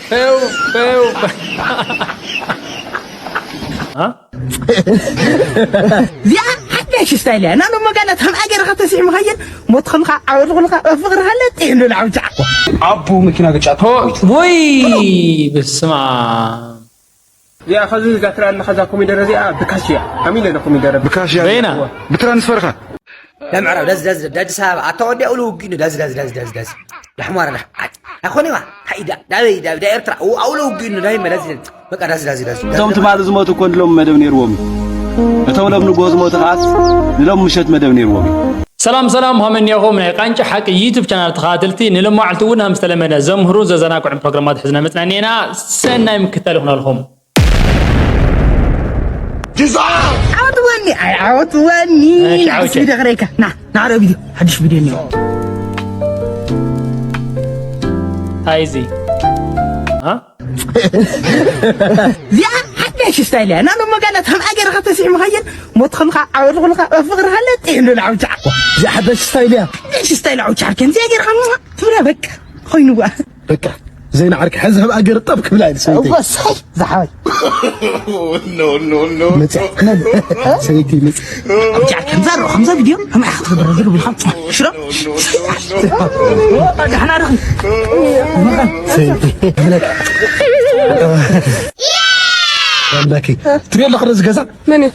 ፌው ፌው። አ? እዚኣ ሓዳሽ ስታይል እያ። ናኖ መጋላት ከም ኣገርኻ ተስዒሙ ሃየን ሞትኽልኻ ዓወልኽልኻ ፍቕሪ ሃለ ጥይን ዶ ላዕብጫ። ኣቦ መኪና ገጫት። ሆ፣ ወይ፣ በስመ ኣብ። እዚኣ ኸዚ እዛ ትርኣ ኣለኻ እዛ ኮሚደረ እዚኣ ብካሽ እያ። ኣሚነ ዶ ኮሚደረ ብካሽ እያ። በይና። ብትራንስፈርካ። ዳምዕራብ ዳዝ ዳዝ ዳዝ ኣዲስ ኣበባ ኣታ ወዲ ኣውሎ ውግእ ዳዝ ዳዝ ዳዝ ዳዝ ዳዝ ዳሕማራ ዳሕ ኣይኮነዋ። ሃይዳ ዳበይ ዳበይ ዳ ኤርትራ ኣውሎ ውግእ ዳይ መለዝ። በቃ ዳዝ ዳዝ ዳዝ ዳዝ። እቶም ትማሊ ዝሞቱ እኮ ንሎም መደብ ነይርዎም እዩ። እቶም ሎም ንግሆ ዝሞቱ ከዓስ ንሎም ምሸት መደብ ነይርዎም እዩ። ሰላም ሰላም፣ ሃመን ያኾም ናይ ቃንጫ ሓቂ ዩቱብ ቻናል ተኸታተልቲ፣ ንሎማዓልቲ እውን ከም ዝተለመደ ዘምህሩ ዘዘናግዑን ፕሮግራማት ሒዝና መጽና እኒኤና። ሰናይ ምክትታል ይኹነልኹም። ዓወትወኒ፣ ኣይ ዓወትወኒ። እሺ፣ ዓውቼ። ቪድዮ ክረይካ። ና፣ ና፣ ዶ ቪድዮ፣ ሓድሽ ቪድዮ እኒኦ። እንታይ እዚ? አ? እዚኣ ሓዳሽ ስታይል እያ። ናኖ መጋላት ከም ኣገርኻ ተስዒሙ ሃየን ሞትኽልኻ ዓወልኽልኻ ፍቕሪ ሃለ ጥይን ዶ ላዕብጫ። እዚኣ ሓዳሽ ስታይል እያ። ሓዳሽ ስታይል ዓውጫ ኣርከን እዚኣ ገርኻ ትብላ በቃ ኮይኑዋ። በቃ ዘይና ዓርኪ ሕዚ ኣብ ኣገር ጠብ ክብላ ኢሉ ሰበይተይ። እወ፣ ሰይ፣ ዝሓወይ። ኖ፣ ኖ፣ ኖ። መጽያ። መን? ሰበይተይ መጽያ። ኣብጫ ከምዛ ሮ፣ ከምዛ ቪድዮ፣ ከመይ ኢኻ ክትገብር ዝብል ኢኻ? ሽሮ? ደሕና ዶ? ሰበይተይ፣ ብለክ። ኣምላኪ፣ ትሪኦ ኣለኹ ዶ እዚ ገዛ? መን እዩ?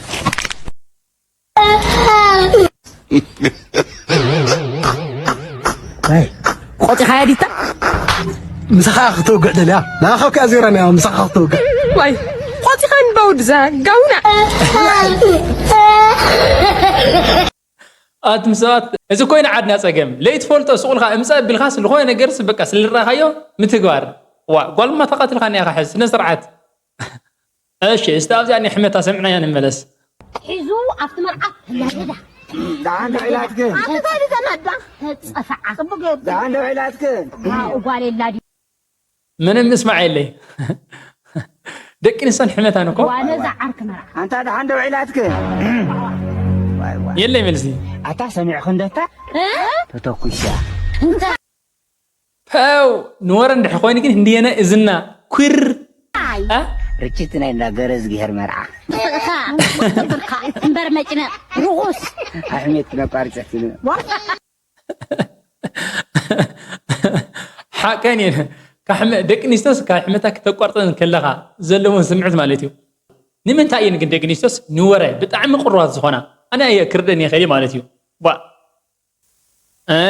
ኣይ፣ ቆጺኻያ ዲታ? ምሳኻ ክትወግዕ ደልያ? ንኣኻ እኮ እያ ዜራና፣ ምሳኻ ክትወግዕ። ዋይ፣ ቆጺኻ እንባውድ እዛ ጋውና። ኣቱም ሰባት፣ እዚ ኮይነ ዓድና ጸገም። ለይትፈልጦ ስቕ ኢልካ እምጸእ ኣቢልካስ ዝኾነ ነገርስ በቃ ስለ ዝረኣኻዮ ምትግባር። ዋ፣ ጓል እማ ተቐትልካ እኒኣኻ ሕዚ፣ ስነ ስርዓት። እሺ፣ እስቲ ኣብዚኣ ናይ ሕመታ ሰሚዕናያ ንመለስ። ሒዙ ኣብቲ መርዓ ተናደዳ። ደሓን ዶ ኢላትክን? ኣቲ እንታይ ተናዳ? ተጸፍዓ። ጽቡቅ ገይሩ። ደሓን ዶ ኢላትክን? ዋው፣ ጓል የላ ድዩ? ምንም ምስማዕ የለይ። ደቂ ኣንስትዮን ሕመታን እኮ። ዋነ እዛ ዓርኪ መርዓ። ኣንታ ደሓን ዶ ኢላትክን? ዋይ፣ ዋይ። የለይ መልሲ። ኣታ ሰሚዕኽን ዶ እታ? እ? ተተኩሳ። እንታይ? ፐው፣ ንወረ እንድሕር ኮይኑ ግን ህንድየነ እዝና ኩር። ኣይ። እ? ርችት ናይ እንዳ ገረዝግሄር መርዓ። እምበር መጭነቕ ርኹስ። ኣሕሜት ነቋርጸት። ሓቀን እየን። ካሕመ-፣ ደቂ ኣንስትዮስ ካብ ሕመታ ክተቋርጸን ከለኻ ዘለወን ስምዕት ማለት እዩ። ንምንታይ እየን ግን ደቂ ኣንስትዮስ ንወረ ብጣዕሚ ቅሩባት ዝኾና? ኣነ እየ ክርደን ይኽእል ማለት እዩ። ዋ።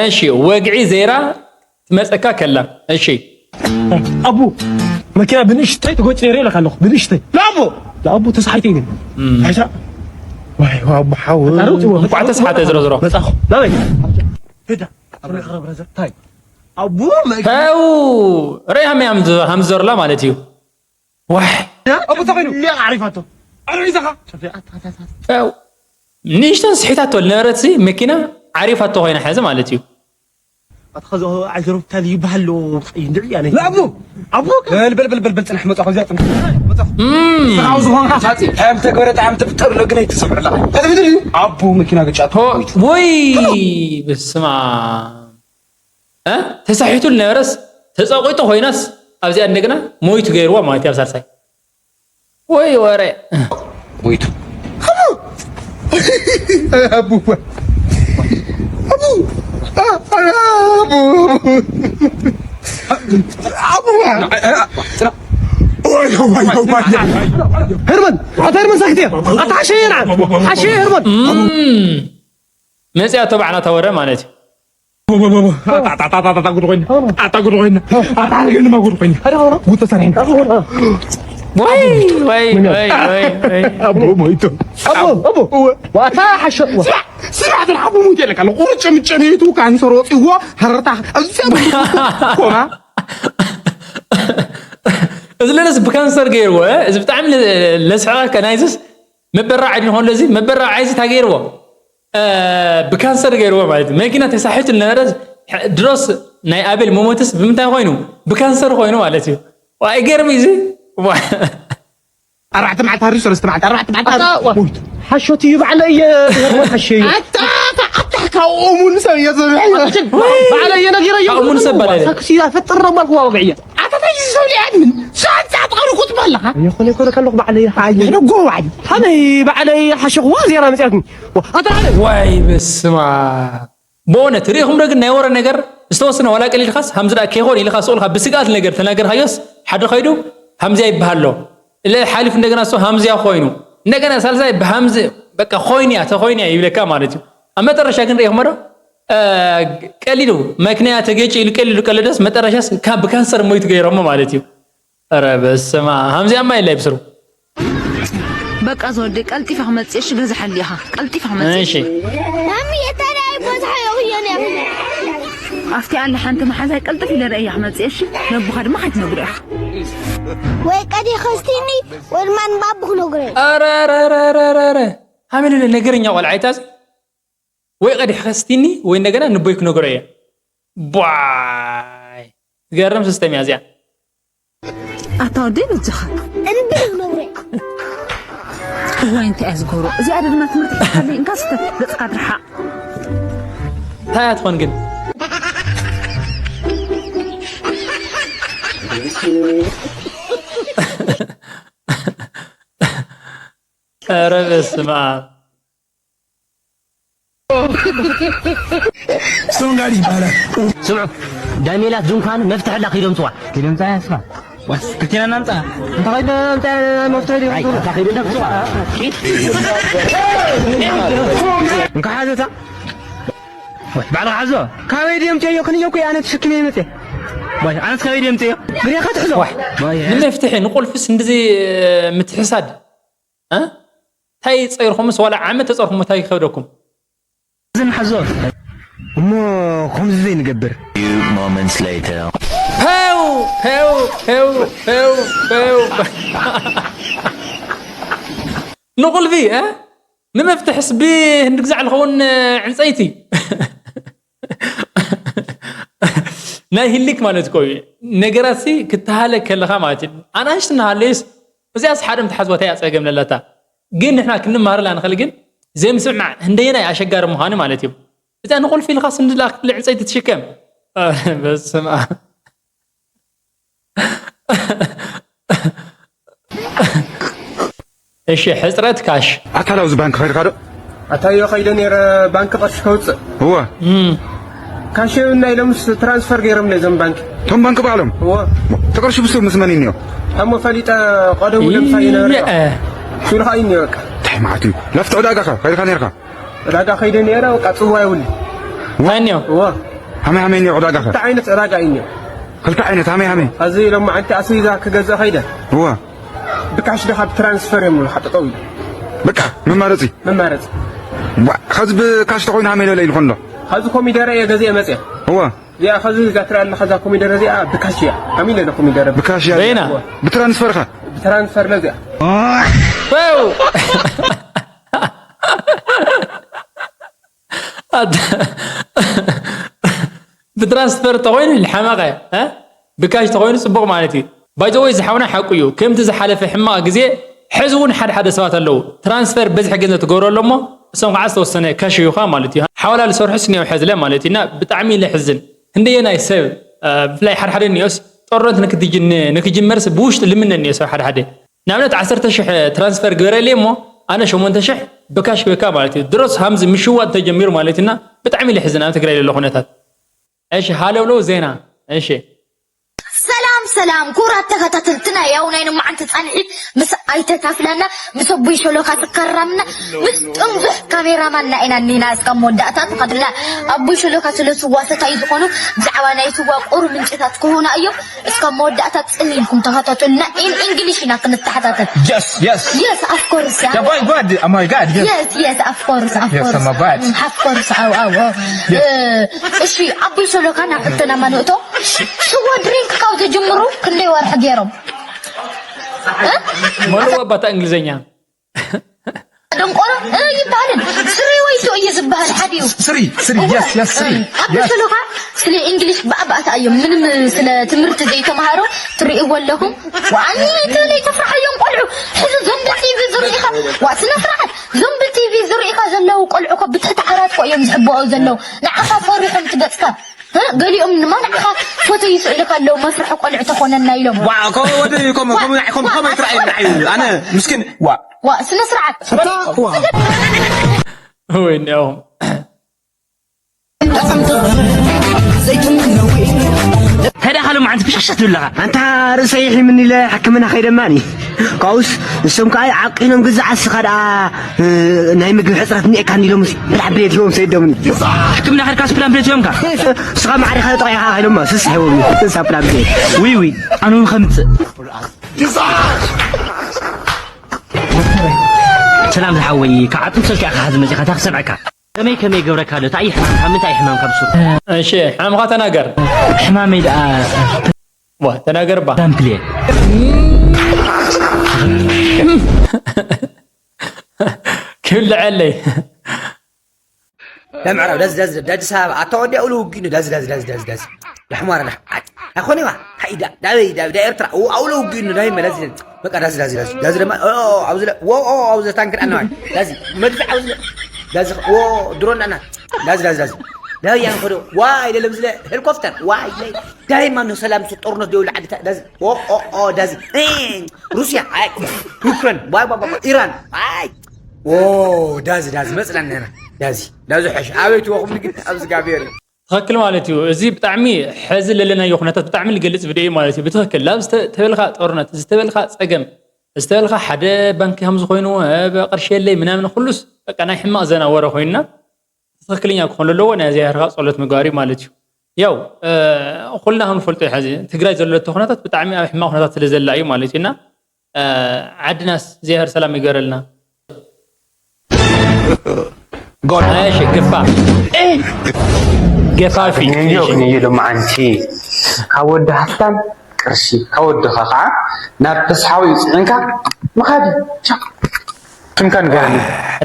እሺ፣ ወግዒ ዘይራ ትመጸካ ከላ። እሺ። ኣቡ፣ መኪና ብንእሽተይ ትጎጭ ነይረ ኢለካ ኣለኹ። ብንእሽተይ። ንኣቡ! ንኣቡ ተሳሒተ ግን። እም። ሓይሳ? ዋይ፣ ዋይ፣ ኣቡ ሓው። ፈጣሪ ውጽዎ። እንቋዕ ተሳሓተ ዝሮ ዝሮ። መጻኹ። ናበይ? ህዳ። ኣብ ረኽረ ብረዘ። ታይ? ኣቡ፣ መኪና ተው! ርኣይ ሃመይ ሃም ዝ-፣ ሃም ዝዞርላ ማለት እዩ። ዋይ። ኣቡ ተኸይኑ። ሊያ ዓሪፋቶ። ኣረ ኢዛኻ። ተው። ንእሽተን ስሒታቶ ዝነበረት ሲ መኪና ዓሪፋቶ ኮይና ሕዚ ማለት እዩ። ኣታ ኸዚ ዓጀሮብታ ይበሃል ኣሎ። ቀይ እንድዒ ኣነ። ንኣቡ! ኣቡ! በል፣ በል፣ በል፣ በል፣ በል፣ ጽናሕ መጻኹ፣ እዚኣ ጽናሕ። መጻኹ። እም። ስራው ዝኾንካ ሳጺ፣ እንታይ ተግበረ፣ እንታይ ትፍጠር፣ ለግነ ይትሰምዕላ። እንታይ ትብል እዩ? ኣቡ መኪና ገጫቶ። ሆ፣ ወይ፣ በስመ ኣብ። እ? ተሳሒቱ ዝነበረስ፣ ተጸቂጡ ኮይናስ፣ ኣብዚኣ እንደገና ሞይቱ ገይርዋ ማለት እዩ፣ ኣብ ሳልሳይ። ወይ ወረ። ሞይቱ። ኣቡ! ኣቡ! ኣቡ! ኣቡ! ኣቡ! ወይ፣ ወይ፣ ወይ። ሄርመን! ኣታ ሄርመን ሳክት እያ! ኣታ ሓሸየ ንዓ! ሓሸየ ሄርመን! እም። መጽያ ተባዕና ተወረ ማለት እዩ። ኣታ፣ ኣታ፣ ኣታ፣ ኣታ፣ ጉድ ኮይና። ኣታ፣ ጉድ ኮይና። ኣታ፣ ኣርገን ድማ ጉድ ኮይና። ጉድ ተሰሪሕና። ወይ፣ ወይ፣ ወይ፣ ወይ፣ ወይ። ኣቦ ሞይቱ። ኣቦ፣ ኣቦ። እወ። ዋታ ሓሸ-፣ ዋ። ስራሕ፣ ስራሕ፣ ስራሕ፣ ኣቦ ሞይቱ የለካ። ቁርጭ ምጨ ነይቱ ካንሰር ወፂዎ፣ ሃረርታ፣ ኣብዚ ኮማ። እዚ ለለስ ብካንሰር ገይርዎ፣ እ? እዚ ብጣዕሚ ለ-፣ ለስሕቐካ ናይዝስ መበራዕ ድንኾን ለዚ መበራዕ ዓይዚ ታገይርዎ። እ፣ ብካንሰር ገይርዎ ማለት እዩ። መኪና ተሳሒቱ ዝነበረ ድሮስ ናይ ኣቤል መሞትስ ብምንታይ ኮይኑ? ብካንሰር ኮይኑ ማለት እዩ። ዋ፣ ይገርም እዩ እዚ። ዋ። ኣርባዕተ መዓልቲ ሃሪሱ፣ ሰለስተ መዓልቲ፣ ኣርባዕተ መዓልቲ ኣታ፣ ሃሪሱ። ዋ። ሞይቱ። ሓሾት እዩ፣ ባዕለ እየ፣ ሓሸ እዩ። ኣታ፣ ኣታ፣ ኣታ፣ ካብኡ እሙን ሰብ እየ ዝብሕዮ። ባዕለ እየ ነጊረዮ። ካብኡ እሙን ሰብ ባዕለ እየ። ሳክሲ ይፈጥር ነው ማልኩ ዋው ብዕየ። ኣታ፣ ተፈይሱ ሰው ሊያድምን ሰዓት ሰዓት ቀሩ ቁጭ ባለኻ። ይኹን ይኹን ከለኹ ባዕለይ ሓየ። ይሕደጎ ባዕል። ሓመይ ባዕለይ ሓሸኽዋ ዜራ መጽያትኒ። ኣታ ሓመይ። ዋይ በስማ። ብእውነት ርኢኹም ዶ ግን ናይ ወረ ነገር ዝተወሰነ ዋላ ቀሊልካስ ሃምዚ ደኣ ከይኾን ኢልካ ስቕ ኢልካ ብስግኣት ነገር ተናገርካዮስ ሓደ ኸይዱ ሃምዚያ ይበሃል ኣሎ። እለ ሓሊፉ እንደገና እሱ ሃምዚያ ኮይኑ እንደገና ሳልሳይ ብሃምዚ በቃ ኮይንያ ተኮይንያ ይብለካ ማለት እዩ። ኣብ መጠረሻ ግን ርኢኹም ዶ ቀሊሉ መኪናያ ተገጭ ኢሉ ቀሊሉ ቀለደስ መጠረሻስ ካብ ብካንሰር ሞይቱ ገይሮሞ ማለት እዩ። ኧረ በስመ ኣብ። ሃምዚኣማ የለ ይብስሩ። በቃ ዝወደይ ቀልጢፋ ክመፅእ እሺ፣ ገዛ ሓሊ ኢኻ ቀልጢፋ ክመፅእ። እሺ። ማሚ፣ እተለያዩ ቦታ ይኹየን እያ። ኣብቲ ኣላ ሓንቲ መሓዛይ ቀልጥፍ ኢለ ርእያ ክመፅእ እሺ፣ ነቦኻ ድማ ሓንቲ ነግሮ ኢኻ። ወይ ቀዲ ከስቲኒ ወይ ድማ ንባቡ ክነግሮ እዩ። ኧረ፣ ኧረ፣ ኧረ፣ ኧረ፣ ኧረ፣ ኧረ። ሃመለለ ነገረኛ ቆልዓ ኣይታዝ። ወይ ቀዲ ከስቲኒ ወይ እንደገና ንቦይ ክነግሮ እየ። ቧይ። ትገርም ሲስተም እያ እዚኣ። ኣታ ወደይ በጃኻ። እንቢ ነውረ። እዋይ እንታይ እያ ዝገብሮ? እዚኣ ድማ ትምህርቲ ትሓሊ እንካ ስተ ገጽካ ድርሓ። እንታይ እያ ትኾን ግን? ኧረ በስመ ኣብ። ስቶንጋድ ይባላል። ስምዑ፣ ዳሜላት ድንኳን መፍትሕ ኣላ፣ ኪዶ ምጽዋ። ኪዶ ምጽዋ ያስፋ። ዋስ፣ ክልቴና ናምጻ። እንተ ኸይደ ናምጻ መፍትሕ ዲኹም ኣይ፣ ትብሉ? እንተ ኸይደ ናምጻ። እንካ ሓዘታ። ወይ፣ ባዕልኻ ሓዞ። ካበይ ድዮም ትዮ? ክንዮ እኮ ኣነ ተሸኪመ ይመጽእ። ወይ፣ ኣነስ ካበይ ድዮም ትዮ? ግሬኻ ትሕዞ። ወይ፣ ወይ። ንመፍትሒ፣ ንቁልፍስ እንደዚ ምትሕሳድ። እ? እንታይ ጸይርኩምስ ዋላ ዓመት ተጸርኩም እንታይ ይኸብደኩም? ዝንሓዞ እሞ ከምዚ ዘይንገብር። Few moments later. ፔው፣ ፔው፣ ፔው፣ ፔው፣ ፔው። ንቁልፊ፣ እ? ንመፍትሕስ ብህንዲ ግዛዕ ዝኸውን ዕንጸይቲ። ናይ ህሊክ ማለት እኮ እዩ። ነገራት ሲ ክትሃለክ ከለኻ ማለት እዩ። ኣናእሽቲ እናሃለዩስ እዚኣስ ሓደ ምትሓዝዋ እንታይ እያ ጸገም ለላታ? ግን ንሕና ክንመሃረላ ንኽእል ግን ዘይምስምማዕ ህንደየናይ ኣሸጋሪ ምዃኑ ማለት እዩ። እዚኣ ንቁልፊ ኢልካ ስንድላ ክትብል ዕንጸይቲ ትሽከም። በስመ ኣብ። እሺ፣ ሕጽረት ካሽ። ኣታ ላውዚ ባንክ ኸይድካ ዶ? ኣታዮ ኸይደ ነይረ ባንክ ቅርሺ ከውፅእ። እወ። እም። ካሽ የብልና ኢሎምስ ትራንስፈር ገይሮም ነዞም ባንክ። እቶም ባንክ ባዕሎም? እወ። እቲ ቅርሺ ብሱ ምስ መን እዩ እኒኦ? እሞ ፈሊጠ ቀደሙ ለምሳ እዩ ነበረ። እየ። ሽሉኻ እዩ እኒኦ በቃ። እንታይ ማለት እዩ? ላፍቲ ዕዳጋ ኸ ኸይድካ ነይርካ? ዕዳጋ ኸይደ ነይረ በቃ ፅዋ የብሉ። እንታይ እኒኦ? እወ። ሃመይ ሃመይ እኒኦ ዕዳጋ ኸ? ክልተ ዓይነት ዕዳጋ እዩ እኒኦ። ክልተ ዓይነት ሃመይ ሃመይ? ኸዚ ሎማዓንቲ ኣስቤዛ ክገዝእ ኸይደ። እወ። ብካሽ ዶ ካብ ትራንስፈር እዮም ዝሓጥጠው ኢሉ። በቃ መማረፂ። መማረፂ። ዋ፣ ኸዚ ብካሽ ተኾይኑ ሃመይ ለለ ኢልኮን ዶ? ኸዚ ኮሚደረ እየ ገዚኤ መፅየ። እወ። እዚኣ ኸዚ እዛ ትሪኣ ኣለኻ እዛ ኮሚደረ እዚኣ ብካሽ እያ። ሃመይ ለለ ኮሚደረ። ብካሽ እያ። በይና? እወ። ብትራንስፈር ኸ? ብትራንስፈር ለዚኣ። ው! ኣታ-፣ ብትራንስፈር ተኾይኑ ልሓመቐ፣ እ? ብካሽ ተኾይኑ ጽቡቕ ማለት እዩ። ባይ ዘ ወይ ዝሓውና ሓቁ እዩ። ከምቲ ዝሓለፈ ሕማቕ ግዜ፣ ሕዚ እውን ሓደ ሓደ ሰባት ኣለዉ። ትራንስፈር በዝሒ ገንዘብ ትገብረሎም እሞ፣ እሶም ከዓ ዝተወሰነ ካሽ ይሁኻ ማለት እዩ። ሓዋላ ዝሰርሑስ እኒኦ ሕዝለ ማለት እዩ። እና ብጣዕሚ ለሕዝን። ክንደየናይ ሰብ፣ እ፣ ብፍላይ ሓደ ሓደ እኒኦስ፣ ጦርነት ንክትጅ-፣ ን-፣ ንክጅመርስ ብውሽጢ ልምነ እኒኦ ሰብ ሓደ ሓደ። ንኣብነት ዓሰርተ ሽሕ ትራንስፈር ግበረለይ እሞ ኣነ ሸሞንተ ሽሕ ብካሽ ክበካ ማለት እዩ። ድሮስ ሃምዚ ምሽዋጥ ተጀሚሩ ማለት እና ብጣዕሚ ለሕዝን ኣብ ትግራይ ዘሎ ኩነታት። እሺ፣ ሃለውለው ዜና። እሺ። ሰላም ሰላም፣ ክቡራት ተኸታተልትና፣ ያው ናይ ንመዓንቲ ጻንሒት ምስ ኣይተ ታፍላና፣ ምስ ኣቦይ ሸሎኻ ትከራምና፣ ምስ ጥምዙሕ ካሜራማንና ኢና እኒና እስካብ መወዳእታ ትኸድልና። ኣቦይ ሸሎኻ ስለ ስዋ ሰታይ ዝኾኑ ብዛዕባ ናይ ስዋ ቁሩብ ምንጭታት ክህቡና እዮም። እስካብ መወዳእታ ጽን ኢልኩም ተኸታተሉና። In English ኢና ክንተሓታተል። Yes, yes. Yes, of course. Yeah, boy, good. Oh my God, yes. Yes, yes, of course, of Yes, course. Oh my God. Mm, of course, አዎ፣ አዎ። Yes. እ፣ እሺ፣ ኣቦይ ሸሎኻ ናብ ሕቶና ማንእቶ። ስዋ ድሪንክ ካብ ዝጅምሩ ክንደይ ወርሒ ገይሮም? እ? መልዋ ባታ እንግሊዝኛ። ደንቆሮ፣ እ፣ ይበሃልን። ስሪ ወይቶ እዩ ዝበሃል፣ ሓዲኡ። ስሪ፣ ስሪ፣ እወ፣ yes, yes, ስሪ። እ፣ ኣብ Yes. በሰሉኻ ስለ እንግሊሽ ባእባእታ እዮም። ምንም ስለ ትምህርቲ ዘይተማሃሩ ትርእይዎ ኣለኹም። ዋኒ፣ ተለይ ተፍርሓዮም ቆልዑ። ሕዚ ዞምቢ ቲቪ ዝርእኻ፣ ዋ፣ ስነ ስርዓት። ዞምቢ ቲቪ ዝርእኻ ዘለዉ ቆልዑ እኮ ብትሕቲ ዓራት እኮ እዮም ዝሕበኦ ዘለዉ። ንዓኻ ፈሪሖም ትገጽካ። እ? ገሊኦም ድማ ንዓኻ ፎቶ ይስእልካ ኣለዉ፣ መፍርሒ ቆልዑ ተኾነና ኢሎም። ዋ፣ ከምኡ ወዲ፣ ከምኡ፣ ከምኡ፣ ከምኡ፣ ከምኡ ኣይትረኣየና እዩ። ኣነ ምስኪን፣ ዋ። ዋ፣ ስነ ስርዓት። እታ፣ ዋ። ወይኔ፣ ያው። ታዲያ ካልእ መዓልቲ ፍሽሽ ትብል ኣለኻ? ኣንታ ርእሰይ ይሒምኒ ኢለ ሕክምና ከይደ እማኒ። ካብኡስ ንሶም ከኣ ዓቂኖም ግዛዕ እስኻ ደኣ፣ እ፣ ናይ ምግቢ ሕጽረት እኒኤካ እንዲሎምስ ፕላን ቤት ሂቦም ሰይዶምኒ። ሕክምና ከድካስ ፕላን ቤት ሂቦምካ? ንስኻ ማዕረ ኢኻ ጠቒኻ ኢሎማ ስስ ሂቦምኒ። ንሳ ፕላን ቤት። ዊ ዊ፣ ኣነ እውን ከምጽእ። ሰላም ዝሓወይ፣ ካብ ዓጽም ሰልኪ ኢኻ ሕዚ መጺኻ፣ እንታይ ክሰምዐካ? ከመይ ከመይ ገብረካ ኣሎ? እንታይ እዩ ሕማምካ? ምንታይ እዩ ሕማምካ ብሱ? እሺ፣ ሕማምካ ተናገር። ሕማመይ ደኣ ዋ፣ ተናገር ባ። ዳምፕሌ። ክብልዐለይ። ዳምዕራብ ዳዚ ዳዚ ዳጂ ሳብ ኣታ ወዲ ኣውሎ ውግእኑ ዳዚ ዳዚ ዳዚ ዳዚ ዳዚ ዳዚ ዳሕማራ ዳ ኣይኮነ ዋ ሃይዳ ዳበይ ዳ ዳ ኤርትራ ው ኣውሎ ውግእኑ ዳይ መዳዚ በቃ ዳዚ ዳዚ ዳዚ ዳዚ ደማ ኦ ኦ፣ ኣብዚ ለ ዎ ኦ ኣብዚ ታንክር ኣናዋይ ዳዚ መድፍዕ ኣብዚ ለ ዳዚ ዎ ድሮን ኣና ዳዚ ዳዚ ዳዚ ዳይ ያን ኸዶ ዋይ ለለ ኣብዚ ለ ሄሊኮፕተር ዋይ ለይ ዳይ ማን ነው ሰላም ሱ ጦርነት ደውል ዓዲ ታ ዳዚ ኦ ኦ ኦ ዳዚ እ፣ ሩስያ ኣይ ዩክሬን ዋይ ዋይ ዋይ ኢራን ኣይ ዎ ዳዚ ዳዚ መጽናና ዳዚ ዳዚ ሕሽ ኣበይ ትወኹም ግን ኣብዚ ጋብየር ትኽክል ማለት እዩ። እዚ ብጣዕሚ ሕዚ ለለናዮ ኩነታት ብጣዕሚ ልገልጽ ቪድዮ እዩ ማለት እዩ። ብትኽክል ላብ ዝተበልካ ጦርነት፣ ዝተበልካ ጸገም፣ ዝተበልካ ሓደ ባንኪ ከም ዝኾይኑ፣ እ፣ ቅርሺ የለይ ምናምን ኩሉስ በቃ ናይ ሕማቕ ዘና ወረ ኮይንና ትኽክለኛ ክኾን ኣለዎ። ናይ እግዚኣብሔር ጸሎት ምግባር እዩ ማለት እዩ። ያው፣ እ፣ ኩልና ከም ንፈልጦ እዩ ሕዚ ትግራይ ዘለቶ ኩነታት ብጣዕሚ ኣብ ሕማቕ ኩነታት ስለ ዘላ እዩ ማለት እዩ። እና፣ እ፣ ዓድናስ እግዚኣብሔር ሰላም ይግበረልና። God. እሺ፣ ግፋ። ገፋፊ። ግንዮ፣ እሺ። ግንዮ ሎማዓንቲ ካብ ወዲ ሃፍታም ቅርሺ፣ ካብ ወድኻ ከዓ ናብ ተስሓዊ ፅዕንካ ምኻድ እዩ። ቻው። ስምካ ንገረኒ።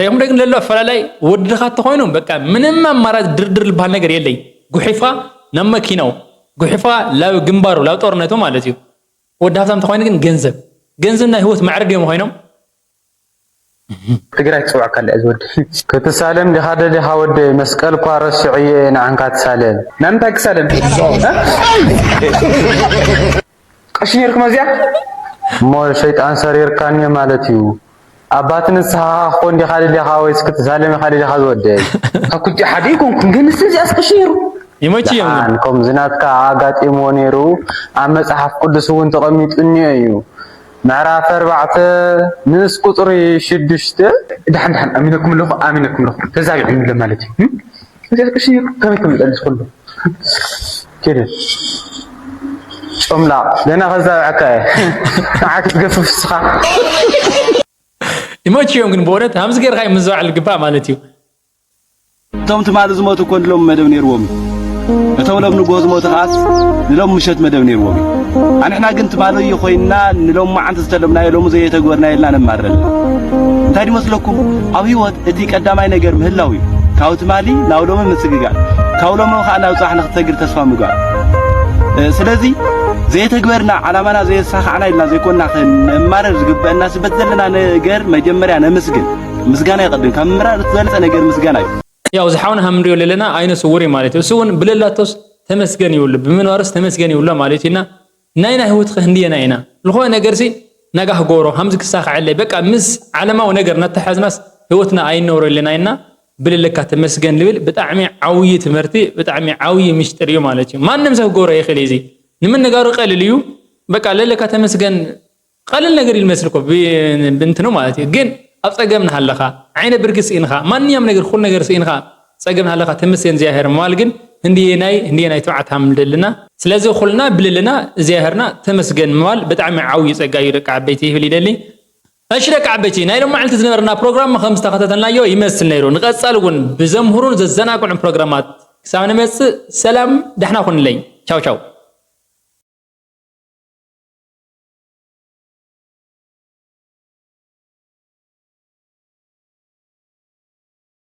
ሪኹም ዶ ግን ለሎ ኣፈላላይ ወድኻ እንተኾይኑ በቃ ምንም ኣማራጭ ድርድር ዝበሃል ነገር የለይ። ጉሒፍኻ ናብ መኪናው፣ ጉሒፍኻ ላብ ግንባሩ፣ ላብ ጦርነቱ ማለት እዩ። ወዲ ሃፍታም እንተኾይኑ ግን ገንዘብ፣ ገንዘብ ናይ ህይወት ማዕረ ድዮም ኮይኖም? ትግራይ ትፅውዐካ ኣላ እዚ ወዲ። ክትሳለም ዲኻ ደሊኻ ወደይ? መስቀል እኳ ረሲዐዮ እየ ንዓንካ ትሳለም። ናይ ምንታይ ክሳለም? እ? ቀሺ ነይርኩም እዚኣ? እሞ ሸይጣን ሰሪርካኒ ማለት እዩ። ኣባት ንስኻ እኮ እንዲኻ ደሊኻ ወይስ ክትሳለም ኢኻ ደሊኻ ዝወደይ? ካብ ክልቲኡ ሓደ ኣይኮንኩን፣ ግን ንሱ እዚኣስ ቀሺ ነይሩ። ይመችዮም ግን። ደሓን ከምዚ ናትካ ኣጋጢምዎ ነይሩ ኣብ መጽሓፍ ቅዱስ እውን ተቐሚጡ እኒኦ እዩ። ምዕራፍ ኣርባዕተ ንእስ ቁጽሪ ሽዱሽተ። ደሓን ደሓን ኣሚነኩም ኣለኹ፣ ኣሚነኩም ኣለኹ። ተዛቢዖም ኣሎ ማለት እዩ። እም? እዚ ቅርሺ ከመይ ከም ዝጠልስ ኩሉ። ኬደ። ጮምላቕ፣ ገና ከዛብዐካ እየ። ንዓ ክትገፍፍ እስኻ። ይመችዮም ግን ብእውነት ሃምዚ ጌርካ እዩ ምዝባዕ ልግባእ ማለት እዩ። እቶም ትማሊ ዝሞቱ እኮ ንሎም መደብ ነይርዎም እዩ። እቶም ሎም ንግሆ ዝሞቱ ከኣስ ንሎም ምሸት መደብ ነይርዎም እዩ። ኣንሕና ግን ትማሊ ኮይንና ንሎም መዓንቲ ዝተለምናዮ ሎሚ ዘየተግበርናዮ ኢልና ነማርር ኣለና። እንታይ ድመስለኩም? ኣብ ህይወት እቲ ቀዳማይ ነገር ምህላው እዩ። ካብ ትማሊ ናብ ሎሚ ምስግጋር፣ ካብ ሎሚ ከኣ ናብ ጽባሕ ንኽትሰግር ተስፋ ምግባር። እ፣ ስለዚ ዘየተግበርና ዓላማና ዘየሳኻዕና ኢልና ዘይኮንና ክነማርር ዝግበአና ስበት ዘለና ነገር መጀመርያ ነመስግን። ምስጋና ይቐድም። ካብ ምምራር እቲ ዝበለጸ ነገር ምስጋና እዩ። ያው ዝሓውና ከም ንሪኦ ዘለና ኣይነ ስውር እዩ ማለት እዩ። እሱ እውን ብለላቶስ ተመስገን ይብሉ፣ ብምንባርስ ተመስገን ይብሎ ማለት እዩ። እና ናይና ህይወት ከ ህንድየና ኢና። ዝኾነ ነገርሲ ናጋ ክገብሮ፣ ከምዚ ክሳኽዐለይ፣ በቃ ምስ ዓለማዊ ነገር እናተሓዝናስ ህይወትና ኣይንነብሮ ኣለና ኢና። ብለለካ ተመስገን ልብል ብጣዕሚ ዓብዪ ትምህርቲ፣ ብጣዕሚ ዓብዪ ምሽጥር እዩ ማለት እዩ። ማንም ሰብ ክገብሮ ይኽእል እዩ። እዚ ንምንጋሩ ቀሊል እዩ። በቃ ለለካ ተመስገን ቀሊል ነገር እዩ ዝመስል እኮ ብ-፣ ብእንትኑ ማለት እዩ። ግን ኣብ ጸገም እናሃለኻ፣ ዓይነ ብርኪ ስኢንካ፣ ማንኛውም ነገር፣ ኩሉ ነገር ስኢንካ፣ ጸገም እናሃለኻ ተመስገን እግዚኣብሔር ምባል ግን ህንድየናይ፣ ህንድየናይ ትብዓት ሃም ደልና። ስለዚ ኩልና ብልልና እግዚኣብሔርና ተመስገን ምባል ብጣዕሚ ዓብዪ ጸጋ እዩ ደቂ ዓበይቲ ይብል ይደሊ። እሺ ደቂ ዓበይቲ፣ ናይ ሎማዕንቲ ዝነበረና ፕሮግራም ከም ዝተኸታተልናዮ ይመስል ነይሩ። ንቐጻሊ እውን ብዘምህሩን ዘዘናግዑን ፕሮግራማት ክሳብ ንመጽእ ሰላም ደሕና ኩንለይ። ቻው ቻው።